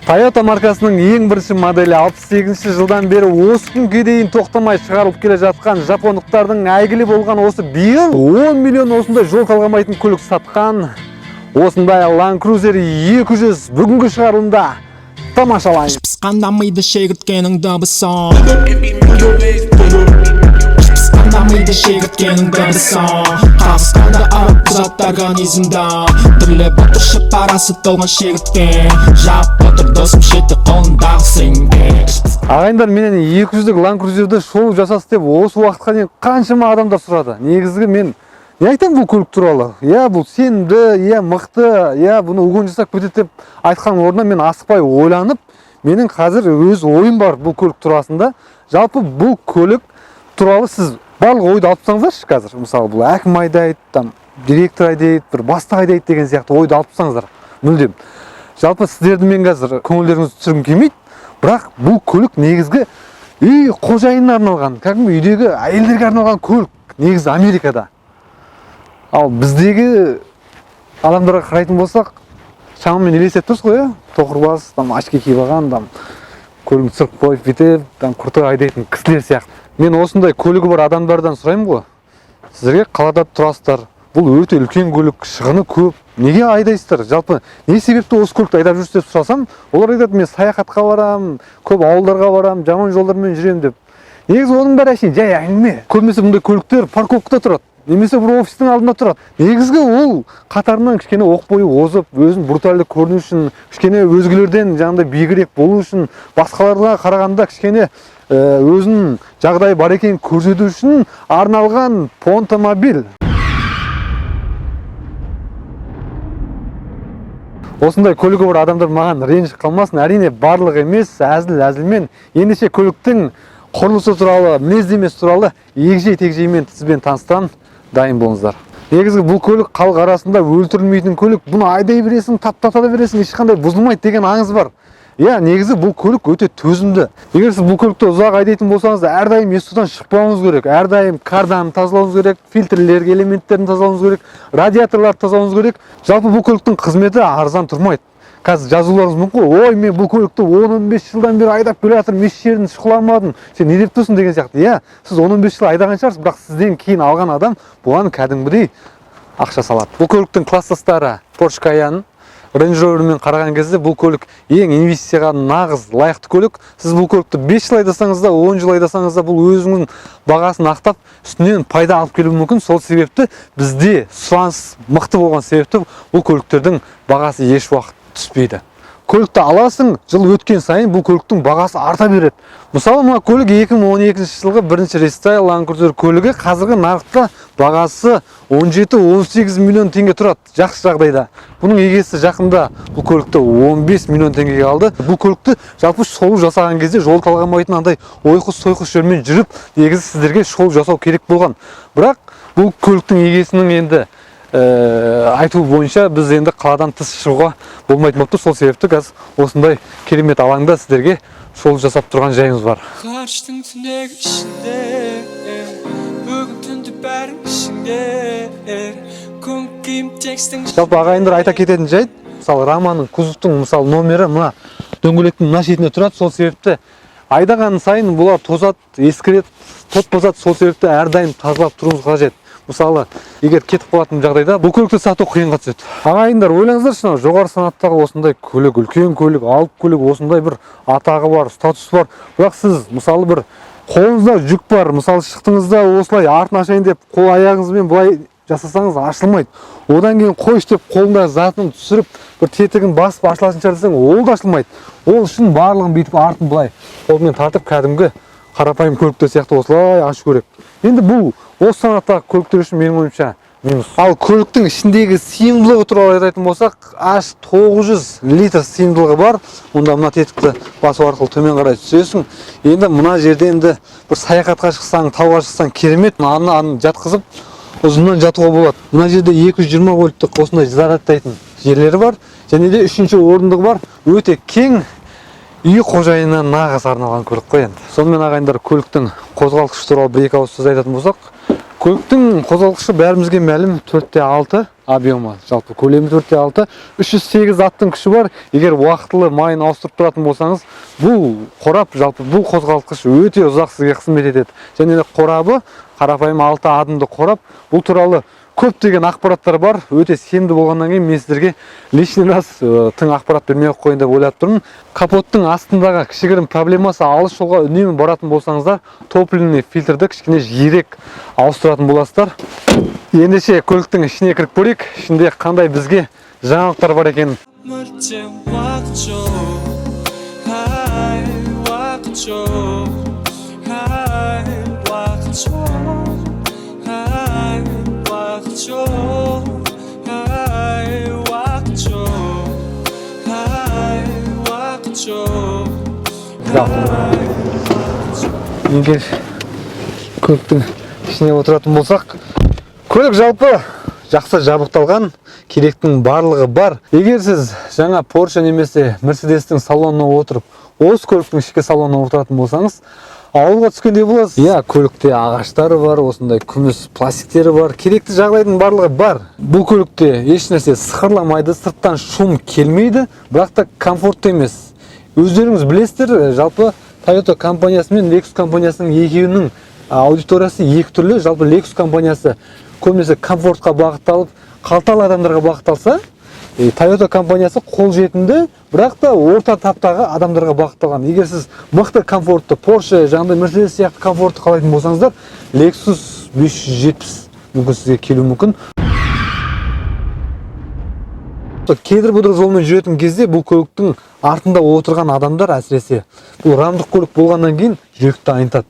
Toyota маркасының ең бірінші моделі 68 жылдан бері осы күнге дейін тоқтамай шығарылып келе жатқан жапондықтардың әйгілі болған осы биыл 10 миллион осындай жол талғамайтын көлік сатқан осындай Land Cruiser 200 бүгінгі шығарылымда тамашалаймыз. Пысқанда миды шегірткенің дыбысы. Пысқанда миды шегірткенің дыбысы. Қағысқанда арып бұзады организмді. Тірлеп отыршы парасы толған шегіртке. Жап отыр досым шеті қолындағы сенге. Ағайындар, менен 200-лік Land Cruiser'ді шолу жасасы деп осы уақытқа дейін қаншама адамдар сұрады. Негізгі мен не айтамын бұл көлік туралы? Иә, бұл сенімді, иә, мықты, иә, бұны угон жасап кетеді деп айтқан орнына мен асықпай ойланып, менің қазір өз ойым бар бұл көлік турасында. Жалпы бұл көлік туралы сіз барлық ойды алып тастаңыздаршы қазір. Мысалы, бұл әкім айдайды, там директор айдайды, бір бастық айдайды деген сияқты ойды алып тастаңыздар мүлдем. Жалпы сіздерді мен қазір көңілдеріңізді түсіргім келмейді, бірақ бұл көлік негізгі үй қожайынына арналған, кәдімгі үйдегі әйелдерге арналған көлік негізі Америкада. Ал біздегі адамдарға қарайтын болсақ, шамамен елестетіп тұрсыз ғой, иә? Тоқырбас, там очки киіп алған, там көлігін түсіріп қойып бүйтіп, там крутой айдайтын кісілер сияқты. Мен осындай көлігі бар адамдардан сұраймын ғой. Сіздерге қалада тұрасыздар, бұл өте үлкен көлік, шығыны көп, неге айдайсыздар? Жалпы не себепті осы көлікті айдап жүрсіз деп сұрасам, олар айтады, мен саяхатқа барамын, көп ауылдарға барамын, жаман жолдармен жүремін деп. Негізі оның бәрі әшейін жай әңгіме. Көбінесе бұндай көліктер парковкада тұрады, немесе бір офистің алдында тұрады. Негізгі ол қатарынан кішкене оқ бойы озып, өзін брутальды көріну үшін, кішкене өзгелерден жаңағыдай биігірек болу үшін, басқаларға қарағанда кішкене өзінің жағдайы бар екенін көрсету үшін арналған понтомобиль. Осындай көлігі бар адамдар маған ренжіп қалмасын, әрине барлығы емес, әзіл әзілмен. Ендеше көліктің құрылысы туралы, мінездемесі туралы егжей тегжеймен сізбен таныстырамын, дайын болыңыздар. Негізгі бұл көлік халық арасында өлтірілмейтін көлік, бұны айдай бересің, таптата да бересің, ешқандай бұзылмайды деген аңыз бар. Иә, негізі бұл көлік өте төзімді. Егер сіз бұл көлікті ұзақ айдайтын болсаңыз, әрдайым СТО-дан шықпауыңыз керек, әрдайым карданын тазалауыңыз керек, фильтрлер элементтерін тазалауыңыз керек, радиаторларды тазалауыңыз керек. Жалпы бұл көліктің қызметі арзан тұрмайды. Қазір жазуларыңыз мүмкін ғой, ой, мен бұл көлікті 10-15 жылдан бері айдап келе жатырмын, еш жерін шұқыламадым, сен не деп тұрсың деген сияқты. Иә, сіз 10-15 жыл айдаған шығарсыз, бірақ сізден кейін алған адам бұған кәдімгідей ақша салады. Бұл көліктің класстастары Porsche Cayenne, Range Rover'мен қараған кезде бұл көлік ең инвестицияға нағыз лайықты көлік. Сіз бұл көлікті 5 жыл айдасаңыз да, 10 жыл айдасаңыз да, бұл өзінің бағасын ақтап, үстінен пайда алып келуі мүмкін. Сол себепті бізде сұраныс мықты болған себепті бұл көліктердің бағасы еш уақыт түспейді. Көлікті аласың, жыл өткен сайын бұл көліктің бағасы арта береді. Мысалы, мына көлік 2012 жылғы бірінші рестайл Land Cruiser көлігі қазіргі нарықта бағасы 17-18 миллион теңге тұрады жақсы жағдайда. Бұның егесі жақында бұл көлікті 15 миллион теңгеге алды. Бұл көлікті жалпы шолу жасаған кезде жол талғамайтын андай ойқы-сойқы жермен жүріп, негізі сіздерге шолу жасау керек болған. Бірақ бұл көліктің егесінің енді айтуы бойынша біз енді қаладан тыс шығуға болмайтын болып тұр. Сол себепті қазір осындай керемет алаңда сіздерге шолу жасап тұрған жайымыз бар. Ғарыштың түнегі ішінде бүгін түнде бәрің ішіңде көңіл күйім текстің. Жалпы ағайындар, айта кететін жайт, мысалы, раманың, кузовтың, мысалы, номері мына дөңгелектің мына шетінде тұрады. Сол себепті айдаған сайын бұлар тозады, ескіреді, тот басады. Сол себепті әрдайым тазалап тұруымыз қажет. Мысалы, егер кетіп қалатын жағдайда бұл көлікті сату қиынға түседі. Ағайындар, ойлаңыздаршы, мынау жоғары санаттағы осындай көлік, үлкен көлік, алып көлік, осындай бір атағы бар, статусы бар. Бірақ сіз, мысалы, бір қолыңызда жүк бар, мысалы, шықтыңыз да осылай артын ашайын деп қол аяғыңызбен былай жасасаңыз ашылмайды. Одан кейін қойшы деп қолыңдағы затын түсіріп, бір тетігін басып ашылатын шығар десең, ол да ашылмайды. Ол үшін барлығын бүйтіп артын былай қолмен тартып, кәдімгі қарапайым көліктер сияқты осылай ашу керек. Енді бұл осы санаттағы көліктер үшін менің ойымша минус. Ал көліктің ішіндегі сыйымдылығы туралы айтатын болсақ, аж 900 литр сыйымдылығы бар. Онда мына тетікті басу арқылы төмен қарай түсесің. Енді мына жерде енді бір саяхатқа шықсаң, тауға шықсаң керемет, мынаны жатқызып ұзыннан жатуға болады. Мына жерде 220 вольттық осындай зарядтайтын жерлері бар. Және де үшінші орындығы бар. Өте кең, үй қожайынына нағыз арналған көлік қой енді. Сонымен ағайындар, көліктің қозғалтқышы туралы бір екі ауыз сөз айтатын болсақ, Көліктің қозғалтқышы бәрімізге мәлім, 4,6 объемы, жалпы көлемі 4,6, 308 аттың күші бар. Егер уақытылы майын ауыстырып тұратын болсаңыз, бұл қорап, жалпы бұл қозғалтқыш өте ұзақ сізге қызмет етеді. Және де қорабы қарапайым 6 адымды қорап. Бұл туралы көптеген ақпараттар бар. Өте сенімді болғаннан кейін мен сіздерге лишний раз тың ақпарат бермей ақ қояйын деп ойлап тұрмын. Капоттың астындағы кішігірім проблемасы: алыс жолға үнемі баратын болсаңыздар, топливный фильтрді кішкене жиірек ауыстыратын боласыздар. Ендеше көліктің ішіне кіріп көрейік, ішінде қандай бізге жаңалықтар бар екенін. Мүлдем уақыт жоқ, ай, уақыт жоқ, ай, уақыт жоқ, ай, уақыт жоқ, ай, уақыт жоқ, ай, уақыт жоқ. Егер көліктің ішіне отыратын болсақ, көлік жалпы жақсы жабдықталған, керектің барлығы бар. Егер сіз жаңа Porsche немесе Mercedes'тің салонына отырып, осы көліктің ішкі салонына отыратын болсаңыз, ауылға түскендей боласыз. Иә, көлікте ағаштары бар, осындай күміс пластиктері бар, керекті жағдайдың барлығы бар. Бұл көлікте еш нәрсе сықырламайды, сырттан шум келмейді, бірақ та комфортты емес. Өздеріңіз білесіздер, жалпы Toyota компаниясы мен Lexus компаниясының екеуінің аудиториясы екі түрлі. Жалпы Lexus компаниясы көбінесе комфортқа бағытталып, қалталы адамдарға бағытталса, Toyota компаниясы қолжетімді, бірақ та орта таптағы адамдарға бағытталған. Егер сіз мықты комфортты Porsche, жаңағыдай Mercedes сияқты комфортты қалайтын болсаңыздар, Lexus 570 мүмкін сізге келуі мүмкін. Кедір бұдыр жолмен жүретін кезде бұл көліктің артында отырған адамдар, әсіресе бұл рамдық көлік болғаннан кейін, жүректі айнытады.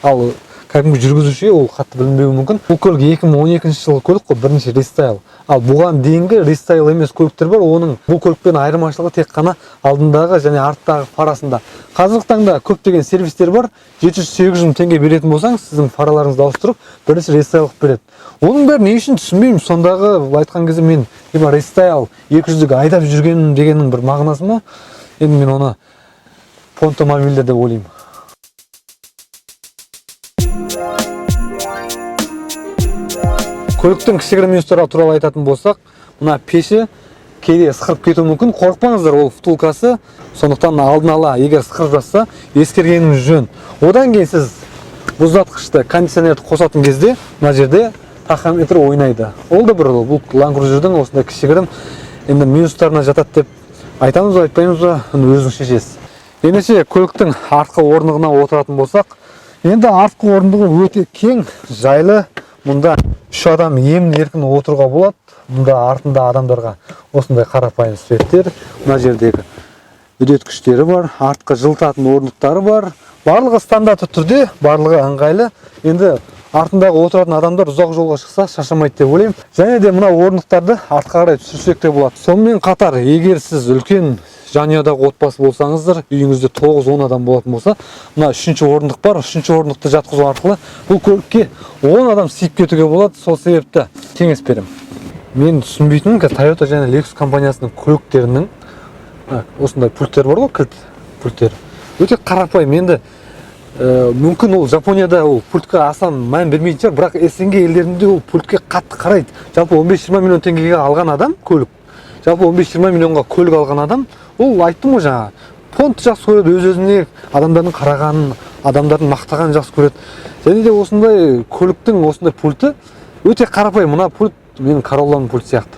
Ал кәдімгі жүргізушіге ол қатты білінбеуі мүмкін. Бұл көлік 2012 жылғы көлік қой, бірінші рестайл. Ал бұған дейінгі рестайл емес көліктер бар. Оның бұл көлікпен айырмашылығы тек қана алдындағы және арттағы фарасында. Қазіргі таңда көптеген сервистер бар, 700-800 мың теңге беретін болсаңыз, сіздің фараларыңызды ауыстырып, бірінші рестайл қылып береді. Оның бәрін не үшін түсінбеймін. Сондағы былай айтқан кезде мен либо рестайл 200-ге айдап жүргенім дегеннің бір мағынасы ма енді? Мен оны понтомобильдер деп ойлаймын. Көліктің кішігірім минустары туралы айтатын болсақ, мына пеші кейде ысқырып кетуі мүмкін. Қорықпаңыздар, ол втулкасы, сондықтан алдын ала егер ысқырып жатса, ескергеніңіз жөн. Одан кейін сіз мұздатқышты, кондиционерді қосатын кезде мына жерде тахометр ойнайды. Ол да бір бұл Land Cruiser'дің осындай кішігірім енді минустарына жатады деп айтамыз ба, айтпаймыз ба, оны өзіңіз шешесіз. Ендеше көліктің артқы орындығына отыратын болсақ, енді артқы орындығы өте кең, жайлы. Мұнда үш адам емін еркін отыруға болады. Мұнда артында адамдарға осындай қарапайым светтер, мына жердегі үдеткіштері бар, артқы жылытатын орындықтары бар. Барлығы стандартты түрде, барлығы ыңғайлы. Енді артындағы отыратын адамдар ұзақ жолға шықса, шаршамайды деп ойлаймын. Және де мына орындықтарды артқа қарай түсірсек те болады. Сонымен қатар, егер сіз үлкен жанұядағы отбасы болсаңыздар, үйіңізде 9-10 адам болатын болса, мына үшінші орындық бар. Үшінші орындықты жатқызу арқылы бұл көлікке 10 адам сыйып кетуге болады. Сол себепті кеңес беремін. Мен түсінбейтінім, қазір Toyota және Lexus компаниясының көліктерінің осындай пульттері бар ғой, кілт пульттері өте қарапайым. Енді мүмкін ол Жапонияда ол пультке аса мән бермейтін шығар, бірақ СНГ елдерінде ол пультке қатты қарайды. Жалпы 15-20 миллион теңгеге алған адам көлік, жалпы 15-20 миллионға көлік алған адам, ол, айттым ғой жаңа, понт жақсы көреді, өз өзіне адамдардың қарағанын, адамдардың мақтағанын жақсы көреді. Және де осындай көліктің осындай пульті өте қарапайым. Мына пульт менің Королланың пульті сияқты.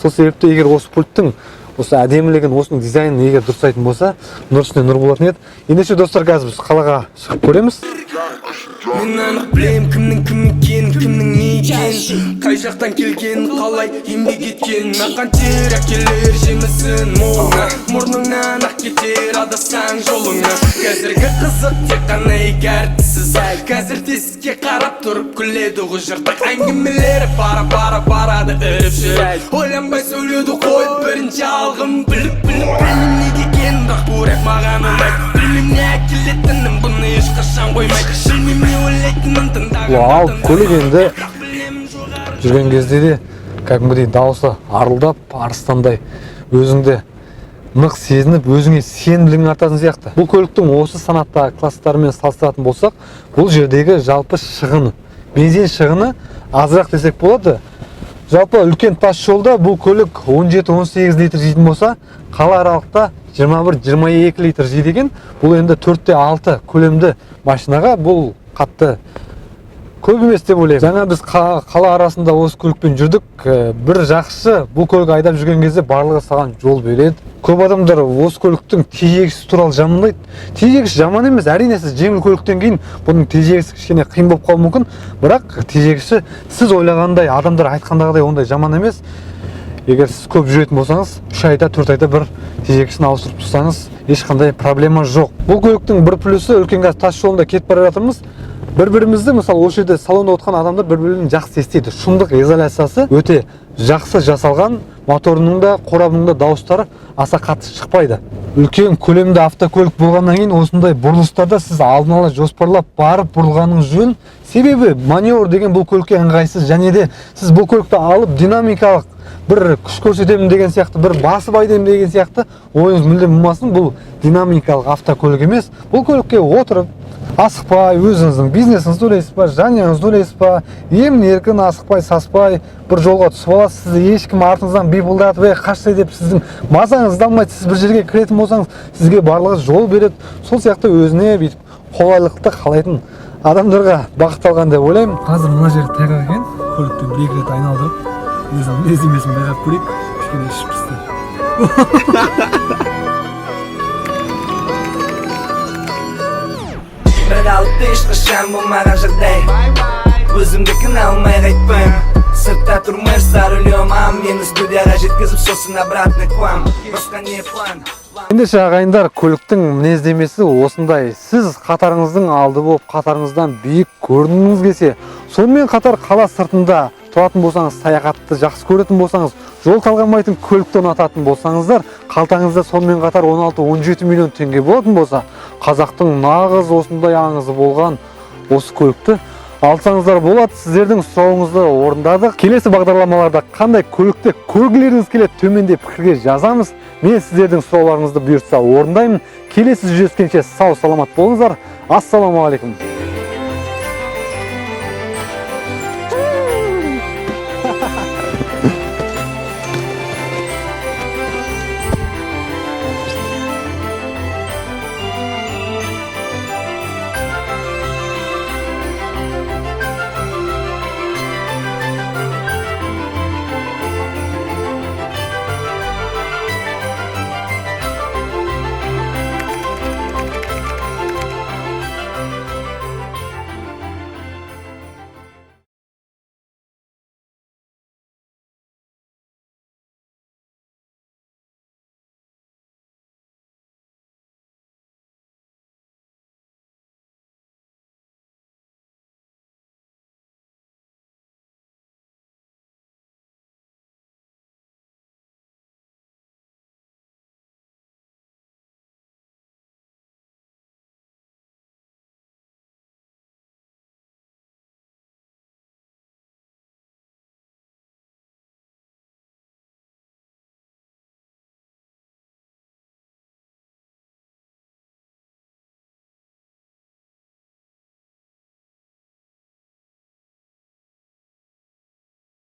Сол себепті егер осы пульттің осы әдемілігін, осының дизайнын егер дұрыстайтын болса, нұр үстіне нұр болатын еді. Ендеше, достар, қазір біз қалаға шығып көреміз. Мен анық білем кімнің кім екенін, кімнің не екенін, қай жақтан келгенін, қалай еңбек еткенін. Аққан тер әкелер жемісін молынан, мұрныңнан ақ кетер адассаң жолыңнан. Қазіргі қызық тек қана екі әріптісіз. Қазір тесікке қарап тұрып күледі ғой жыртық. Әңгімелері бара бара барады іріп шіріп. Ойланбай сөйлеуді қойып бірінші алғым. Біліп біліп білмеймін неге екенін, бірақ бұл рэп маған ұнайды. Білмеймін не әкелетінін, бұны ешқашан қоймайды. Білмеймін не ойлайтынын тыңдаған. Вау, көлік енді жүрген кезде де кәдімгідей дауысы арылдап, арыстандай, өзіңді нық сезініп, өзіңе сенімділігің артатын сияқты. Бұл көліктің осы санаттағы класстарымен салыстыратын болсақ, бұл жердегі жалпы шығын Бензин шығыны азырақ десек болады. Жалпы үлкен тас жолда бұл көлік 17-18 литр жейтін болса, қала аралықта 21-22 литр жейді екен. Бұл енді 4-6 көлемді машинаға бұл қатты көп емес деп ойлаймын. Жаңа біз қала арасында осы көлікпен жүрдік. Бір жақсы, бұл көлік айдап жүрген кезде барлығы саған жол береді. Көп адамдар осы көліктің тежегісі туралы жамандайды. Тежегісі жаман емес, әрине, сіз жеңіл көліктен кейін бұның тежегісі кішкене қиын болып қалуы мүмкін, бірақ тежегісі сіз ойлағандай, адамдар айтқандағыдай ондай жаман емес. Егер сіз көп жүретін болсаңыз, 3 айда, 4 айда бір тежегішін ауыстырып тұрсаңыз, ешқандай проблема жоқ. Бұл көліктің бір плюсы, үлкен газ тас жолында кетіп бара жатырмыз. Бір-бірімізді, мысалы, осы жерде салонда отырған адамдар бір-бірін жақсы естиді. Шумдық изоляциясы өте жақсы жасалған, моторының да, қорабының да дауыстары аса қатты шықпайды. Үлкен көлемді автокөлік болғаннан кейін осындай бұрылыстарда сіз алдын ала жоспарлап барып бұрылғаныңыз жөн. Себебі маневр деген бұл көлікке ыңғайсыз, және де сіз бұл көлікті алып динамикалық бір күш көрсетемін деген сияқты, бір басып айдаймын деген сияқты ойыңыз мүлдем болмасын. Бұл динамикалық автокөлік емес. Бұл көлікке отырып асықпай өзіңіздің бизнесіңізді ойлайсыз ба, жанұяңызды ойлайсыз ба, емін еркін асықпай саспай бір жолға түсіп аласыз. Сізді ешкім артыңыздан бипылдатып, ей қаштай деп сіздің мазаңызды алмайды. Сіз бір жерге кіретін болсаңыз, сізге барлығы жол береді. Сол сияқты өзіне бүйтіп қолайлықты қалайтын адамдарға бағытталған деп ойлаймын. Қазір мына жер тайғақ екен, көлікті бір екі рет айналдырып өзінің мінездемесін байқап көрейік. Кішкене ішіп пісті. Бір қалыпты ешқашан болмаған жағдай, өзімдікін алмай қайтпаймын. Сыртта тұр мерс за рулем, а мені студияға жеткізіп, сосын обратно к вам. Басқа не план? Ендеше, ағайындар, көліктің мінездемесі осындай. Сіз қатарыңыздың алды болып, қатарыңыздан биік көрінгіңіз келсе, сонымен қатар қала сыртында тұратын болсаңыз, саяхатты жақсы көретін болсаңыз, жол талғамайтын көлікті ұнататын болсаңыздар, қалтаңызда сонымен қатар 16-17 миллион теңге болатын болса, қазақтың нағыз осындай аңызы болған осы көлікті алсаңыздар болады. Сіздердің сұрауыңызды орындадық. Келесі бағдарламаларда қандай көлікті көргілеріңіз келеді, төменде пікірге жазамыз. Мен сіздердің сұрауларыңызды бұйыртса орындаймын. Келесі жүздескенше сау саламат болыңыздар. Ассалаумағалейкум.